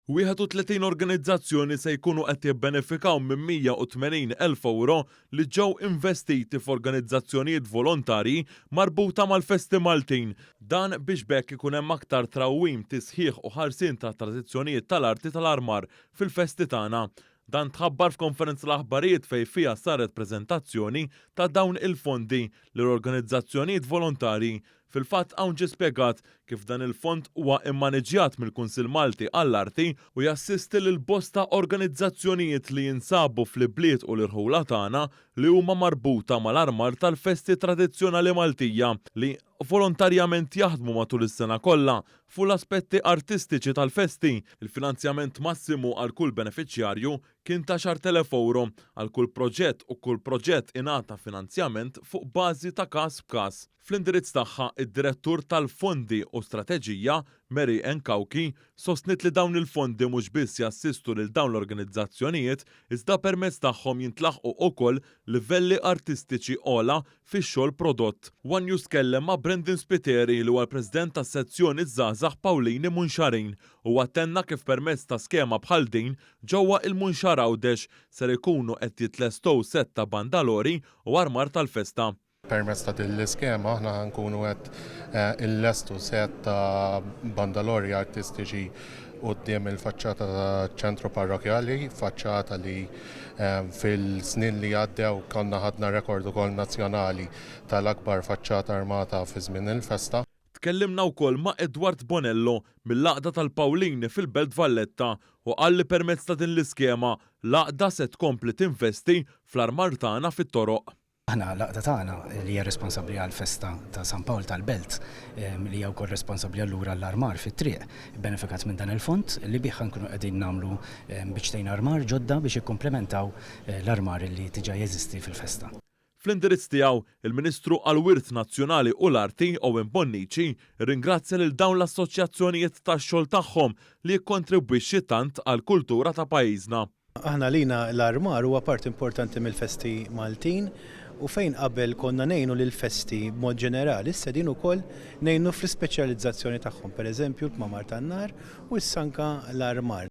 31 organizzazzjoni se jkunu qed jibbenefikaw minn 180 elf ewro li ġew investiti f'organizzazzjonijiet volontarji marbuta mal-festi Maltin. Dan biex b'hekk ikun hemm aktar trawwim, tisħiħ u ħarsien tat-tradizzjonijiet tal-arti tal-armar fil-festi tagħna. Dan tħabbar f'konferenza l-aħbarijiet fejn fiha saret preżentazzjoni ta' dawn il-fondi lil organizzazzjonijiet volontarji. Fil-fatt hawn ġie spjegat kif dan il-fond huwa immaniġjat mill-Kunsill Malti għall-Arti u jassisti lil bosta organizzazzjonijiet li jinsabu fl-ibliet u l-irħula tagħna li huma marbuta mal-armar tal-festi tradizzjonali Maltija li volontarjament jaħdmu matul is-sena kollha fuq l-aspetti artistiċi tal-festi. Il-finanzjament massimu għal kull benefiċjarju kien ta' 10,000 ewro għal kull proġett u kull proġett ingħata finanzjament fuq bażi ta' każ b'każ. Fl-indirizz tagħha, id-Direttur tal-Fondi u Strateġija, Mary Ann Cauchi, sostniet li dawn il-fondi mhux biss jassistu lil dawn l-organizzazzjonijiet iżda permezz tagħhom jintlaħqu ukoll livelli artistiċi ogħla fix-xogħol prodott. One News tkellem ma' Brendan Spiteri li huwa l-President tas-Sezzjoni Żgħażagħ Pawlini Munxarin. Huwa tenna kif permezz ta' skema bħal din ġewwa il-Munxar Għawdex ser ikunu qed jitlestow sett ta' bandalori u armar tal-festa. Permezz ta' din l-iskema aħna ħa nkunu qed illestu sett ta' bandalori artistiċi quddiem il-faċċata taċ-ċentru parrokjali, faċċata li fil-snin li għaddew konna ħadna rekord ukoll nazzjonali tal-akbar faċċata armata fi żmien il-festa. Tkellimna wkoll ma' Edward Bonello mill-Għaqda tal-Pawlini fil-Belt Valletta u qal li permezz ta' din l-iskema l-għaqda se tkompli tinvesti fl-armar tagħna fit-toroq. Aħna l-għaqda tagħna li hija responsabbli għall-festa ta' San Pawl tal-Belt, li hija wkoll responsabbli allura għall-armar fit-triq, ibbenefikat minn dan il-fond li bih ħa nkunu qegħdin nagħmlu biċċtejn armar ġodda biex jikkumplementaw l-armar li diġà jeżisti fil-festa. Fl-indirizz tiegħu, il-Ministru għall-Wirt Nazzjonali u l-Arti, Owen Bonnici, rringrazzja lil dawn l-assoċjazzjonijiet tax-xogħol tagħhom li jikkontribwixxi tant għall-kultura ta' pajjiżna. Aħna għalina l-armar huwa parti importanti mill-festi Maltin u fejn qabel konna ngħinu lill-festi b'mod ġenerali, issa qegħdin ukoll ngħinu fl-ispeċjalizzazzjoni tagħhom, pereżempju l-kmamar tan-nar u issa anke l-armar.